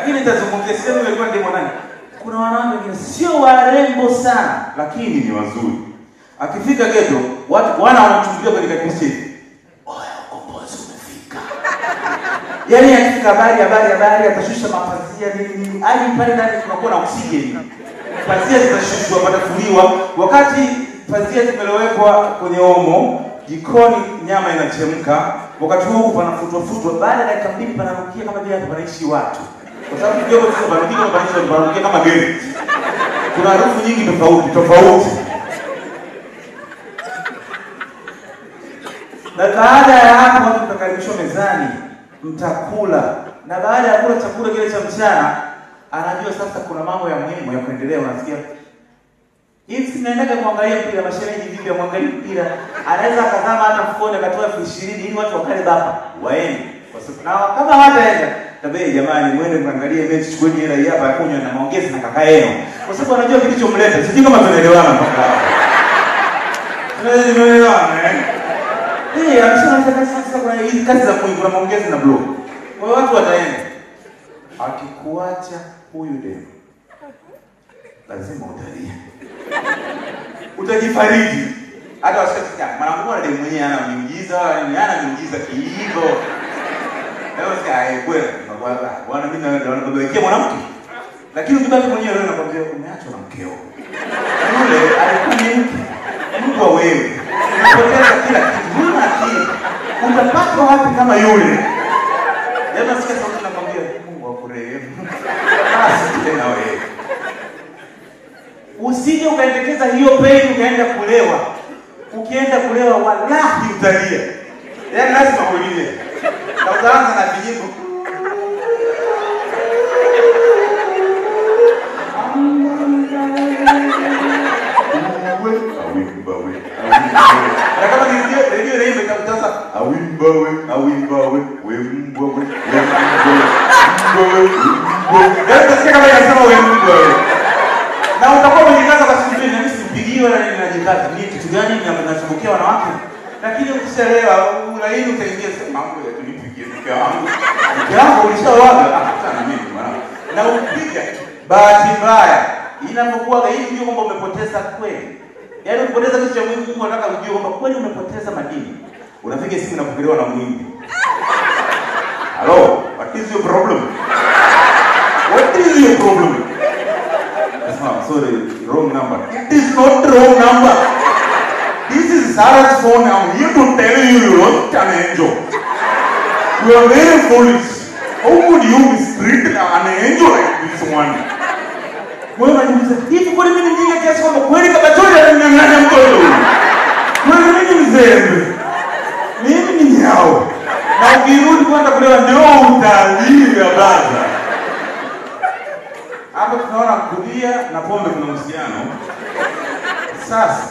Lakini nitazungumzia sehemu ilikuwa ndio nani. Kuna wanawake wengine sio warembo sana lakini ni wazuri. Akifika ghetto watu wanamchungulia kwenye kabisa. Oya, ukombozi umefika. Yaani akifika habari atashusha mapazia nini nini. Hadi pale ndani kunakuwa na oksijeni. Pazia zitashushwa, patafuliwa. Wakati pazia zimelowekwa kwenye omo, jikoni nyama inachemka, wakati huo panafutwa futwa, baada ya dakika mbili pananukia kama vile hapa panaishi watu. Kwa sababu kidogo sasa pananukia kama panaishi watu, pananukia kama gari. Kuna harufu nyingi tofauti tofauti. Na baada ya hapo watu mtakaribishwa mezani, mtakula. Na baada ya kula chakula kile cha mchana, anajua sasa kuna mambo ya muhimu ya kuendelea. Unasikia hivi, sinaendaga kuangalia mpira, mashemeji vipi amwangalie mpira. Anaweza akazama hata mfukoni akatoa 20,000 ili watu wakale baba waende. Kwa sababu na kama hataenda tabei, jamani muende mwangalie mechi, chukueni hela hii hapa kunywa na maongezi na kaka yenu. Kwa sababu anajua kilichomleta. Sijui kama tunaelewana mpaka hapo. Tunaelewana eh? Eh, amesema sasa kuna hizi kazi za muhimu, kuna maongezi na blog. Kwa hiyo watu wataenda. Akikuacha huyu demu lazima utalia. Utajifariji. Hata wasikia mwanangu bwana demu mwenyewe ana miujiza, ni ana miujiza kiivo. Leo sikia kweli bwana mimi naona babaikia mwanamke. Lakini ukibaki mwenyewe leo nakwambia umeachwa na mkeo. Yule alikuwa ni mke. Mungu wa wewe. Unapoteza kila kitu. Huna akili. Utapata wapi kama yule? Leo nasikia sauti nakwambia Mungu akurehemu. Basi tena wewe. Usije ukaendekeza hiyo pain ukaenda kulewa. Ukienda kulewa wallahi utalia. Yaani lazima ulie. Na utaanza na vijimbo. Na kama redio inaimba utaanza awimbawe awimbawe we mbwa we mbwa we mbwa. Yaani utasikia kama inasema we mbwa we. Na utakuwa umejikaza kwa siku mbili, na mimi simpigiwe na nini, najikaza. Ni kitu gani ninasumbukia wanawake? Lakini ukishalewa ulaini utaingia sema mambo ya tunipigie mke wangu. Mke wangu ulishaoaga? Ah, sana mimi mwanangu. Na ukipiga bahati mbaya inapokuwa hivi ndio kwamba umepoteza kweli. Yaani ukipoteza kitu cha muhimu, Mungu anataka ujue kwamba kweli umepoteza madini. Unapiga simu inapokelewa na mwimbi. Hello, what is your problem? What is your problem? Sorry, wrong number. It is not wrong number. This is Sarah's phone. I'm here to tell you you are an angel. You are very foolish. How could you mistreat an angel like this one? Wewe unajiuliza, hivi kweli mimi mjinga kiasi kwamba kweli kabachori ananinyang'anya mtoto huyu? Kweli mimi mzembe? Mimi ni nyao. Na ukirudi kwenda kulewa ndio utalia brother. Hapo tunaona kulia na pombe kuna uhusiano. Sasa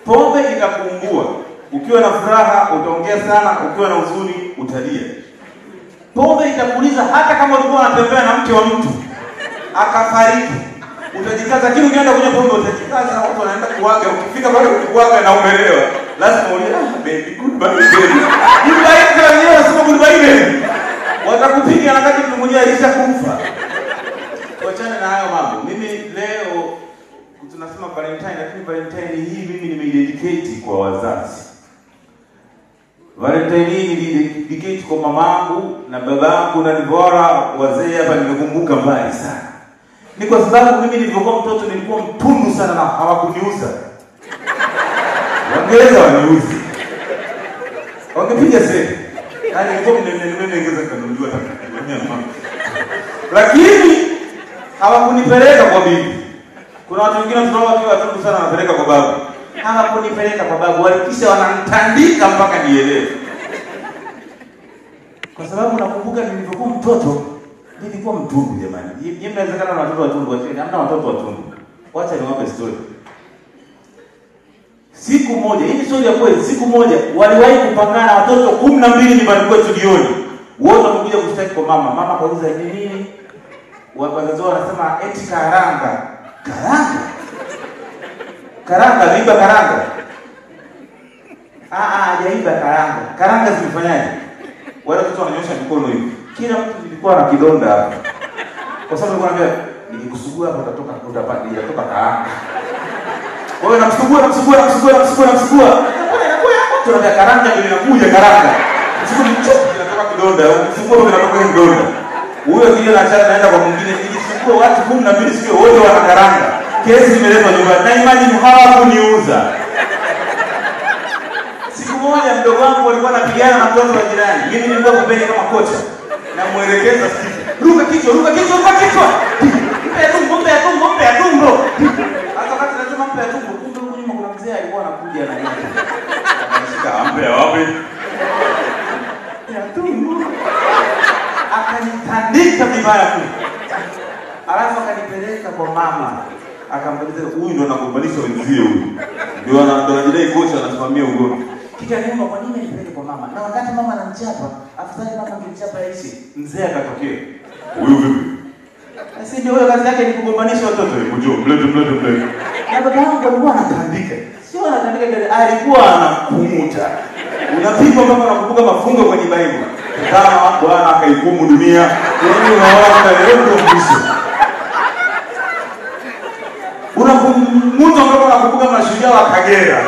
pombe itakuungua. Ukiwa na furaha utaongea sana, ukiwa na huzuni utalia. Pombe itakuuliza hata kama ulikuwa unatembea na mke wa mtu akafariki, utajikaza. Lakini ukienda kunywa pombe utajikaza, watu wanaenda kuaga. Ukifika pale kuaga na umelewa, lazima ulie, ah baby goodbye baby. Goodbye kwa wenyewe wasema goodbye baby. Watakupiga na kati mtu mwenyewe alishakufa. Tuachane na hayo mambo. Mimi leo tunasema Valentine, lakini Valentine hii mimi nimeidedicate kwa wazazi. Valentine hii nilidedicate kwa mamangu na babangu, na nilivyoona wazee hapa nimekumbuka mbali sana. Ni kwa sababu mimi nilivyokuwa mtoto nilikuwa mtundu sana na hawakuniuza. Wangeweza waniuze. Wangepiga sasa. Yaani nilikuwa nimeongeza kanunuliwa hata. Lakini hawakunipeleka kwa bibi. Kuna watu wengine tunaona wakiwa watundu sana wanapeleka kwa babu. Hawakunipeleka kwa babu, walikisha wananitandika mpaka nielewe. Kwa sababu nakumbuka nilivyokuwa mtoto, nilikuwa mtundu jamani. Nyinyi mnawezekana na watoto watundu, wacheni, hamna watoto watundu. Wacha niwape story. Siku moja, hii ni story ya kweli, siku moja waliwahi kupangana watoto 12 nyumbani kwetu jioni. Wote wamekuja kushtaki kwa mama. Mama kauliza ni nini? Wazazi wao wanasema eti karanga. Karanga? Karanga, liba karanga. Hajaiba karanga. Karanga zimefanyaje? Wale watoto wananyosha mikono hivi. Kila mtu Nilikuwa na kidonda hapa. Kwa sababu nilikuwa naambia nikikusugua hapa utatoka utapata itatoka karanga. Kwa hiyo namsugua namsugua namsugua namsugua namsugua. Mbona inakuwa hapo tunaambia karanga ndio inakuja karanga. Msugua mchuku inatoka kidonda, msugua inatoka kidonda. Huyo kile na chana naenda kwa mwingine, nilisugua watu 12 sio wote wana karanga. Kesi imeletwa nyumbani. Na imagine hawakuniuza. Siku moja mdogo wangu alikuwa anapigana na mtoto wa jirani. Mimi nilikuwa pembeni kama kocha. Namuelekeza siku. Ruka kichwa, ruka kichwa, ruka kichwa. Mpe ya tumbo, mpe ya tumbo, mpe ya tumbo. Hata wakati nasema mpe ya tumbo, kumbe huko nyuma kuna mzee alikuwa anakuja na nini. Akanishika, mpe ya wapi? Ya tumbo. Akanitandika vibaya kule. Alafu akanipeleka kwa mama. Akamwambia huyu ndo anagombanisha wenzie huyu. Ndio anajidai kocha anasimamia ugomvi. Kikaniuma kwa nini nipeleke kwa mama? Na wakati mama anamchapa, afadhali mama angemchapa yaishi. Mzee akatokea. Huyu vipi? Sasa ndio huyo kazi yake ni kugombanisha watoto. Hebu mlete mlete mlete. Na baba yangu alikuwa anatandika. Sio anatandika kile, alikuwa anakumuta. Unapigwa mpaka unakumbuka mafungo kwenye Bible. Kama Bwana akaihukumu dunia, wewe unaona kama leo ndio mwisho. Unakumuta mpaka unakumbuka mashujaa wa Kagera.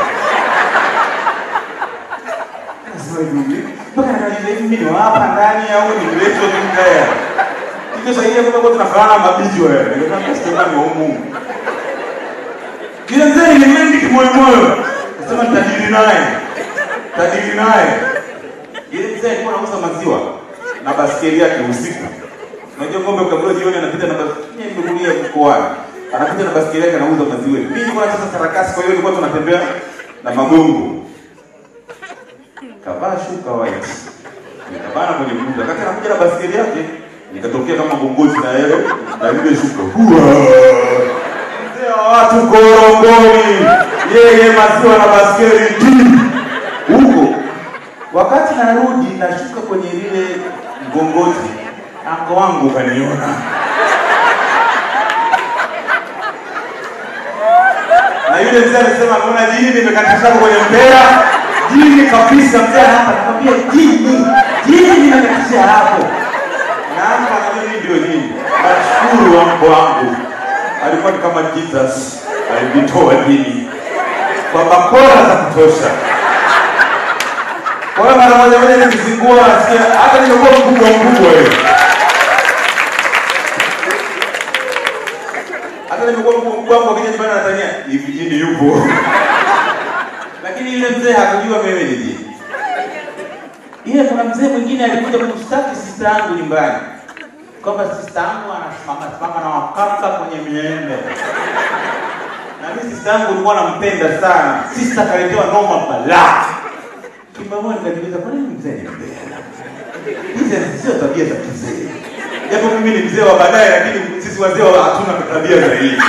Mpaka nikajiuliza hivi mimi ni hapa ndani au ni mleto tu mbaya. Kitu sahihi kwa sababu tunafanana mabiji wewe. Nikasema sasa ni humu. Kile mzee ni mimi kimoyo moyo. Nasema nitadili naye. Tadili naye. Yule mzee alikuwa anauza maziwa na basikeli yake usiku. Unajua ng'ombe kabla jioni anapita na basikeli nimekulia mkoani. Anapita na basikeli yake anauza maziwa. Mimi nilikuwa nacheza sarakasi, kwa hiyo nilikuwa tunatembea na magongo. Kavaa shuka white. Nikabana kwenye mbuga. Kaka anakuja na basikeli yake, nikatokea kama gongozi na yeye na yule shuka. Mzee wa watu korongoni. Yeye maziwa na basikeli huko. Wakati narudi nashuka kwenye lile mgongozi, anko wangu kaniona. Na yule mzee alisema mbona jini nimekatisha kwenye mpera? Jini kabisa mzee hapa nakwambia jini. Jini nimekatisha hapo. Na hapa anajua mimi ndio jini. Nashukuru anko wangu. Alikuwa kama Jesus, alinitoa jini kwa bakora za kutosha. Kwa hiyo mara moja moja nikizingua nasikia hata nimekuwa mkubwa mkubwa hiyo. Hata nimekuwa mkubwa mkubwa hapo akija nyumbani anatania hivi jini yupo. Lakini yule mzee hakujua mimi ni jini. Ile kuna mzee mwingine alikuja kumshtaki sister yangu nyumbani. Kwamba sister yangu anasimama simama na wakaka kwenye miembe. Na mimi sister yangu nilikuwa nampenda sana. Sister kaletewa noma balaa. Kimamo nikajiuliza kwa nini mzee ni mbea? Hizi sio tabia za kizee. Japo mimi ni mzee wa baadaye lakini sisi wazee hatuna tabia za hivi.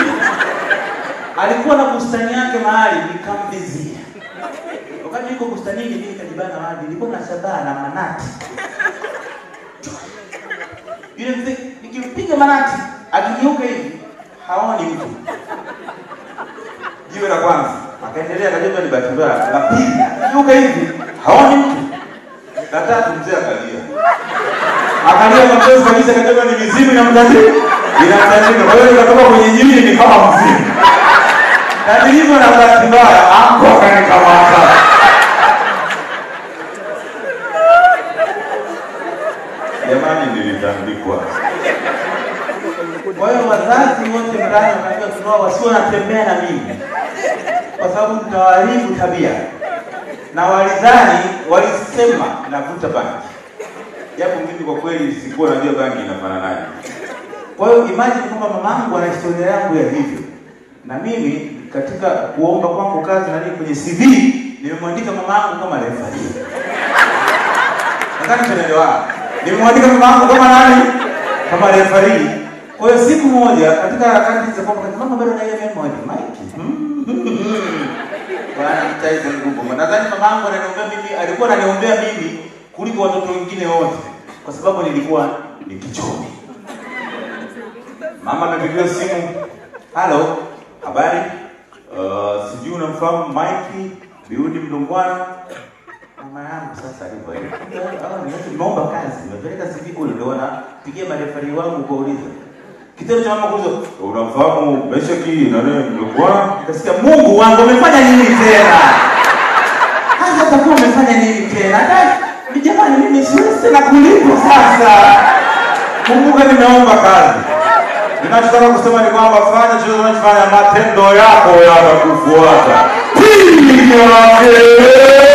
Alikuwa na bustani yake mahali nikamvizia. Wakati yuko bustanini mimi nikajibana wapi? Nilikuwa na shabaha na manati. Yule mzee nikimpiga manati akigeuka hivi haoni mtu. Jiwe la kwanza akaendelea akajua ni bahati mbaya. La pili akigeuka hivi haoni mtu. La tatu mzee akalia. Akalia machozi kabisa akajua ni mizimu inamtandika. Inamtandika. Kwa hiyo nikatoka kwenye jini nikawa mzimu. Na nilivyo na bahati mbaya anko akanikamata. Jamani nilitandikwa. Kwa hiyo wazazi wote mtaani wakaambia tunao wasio wanatembea na mimi. Kwa sababu nitawaharibu tabia. Na walidhani walisema navuta bangi. Japo mimi kwa kweli sikuwa najua bangi inafananaje. Kwa hiyo imagine kwamba mamangu ana historia yangu ya hivyo. Na mimi katika kuomba kwangu kazi na nini kwenye CV nimemwandika mamangu kama referee. Nadhani tunaelewana. Nimemwandika mamangu kama nani? Kama referee. Kwa hiyo siku moja katika harakati za kwamba mama bado na ile memory, Mike. Bwana mtaiza nguvu. Nadhani mamangu ananiombea mimi, alikuwa ananiombea mimi kuliko watoto wengine wote kwa sababu nilikuwa ni kichomi. Mama amepigiwa simu. Halo, habari? Sijui unamfahamu Mike Biudi Mlungwana? Mama yangu sasa alivyoenda. Hawa ni watu nimeomba kazi, nimepeleka CV kule ndio wanapigia marefari wangu kuuliza. Kitendo cha mama kuuliza, "Unamfahamu Meshaki na nani mlikuwa?" Nikasikia Mungu wangu amefanya nini tena? Sasa atakuwa amefanya nini tena? Hata jamani mimi siwezi tena kulipwa sasa. Kumbuka nimeomba kazi. Ninachotaka kusema ni kwamba fanya chochote unachofanya, matendo yako yatakufuata. Piga kelele!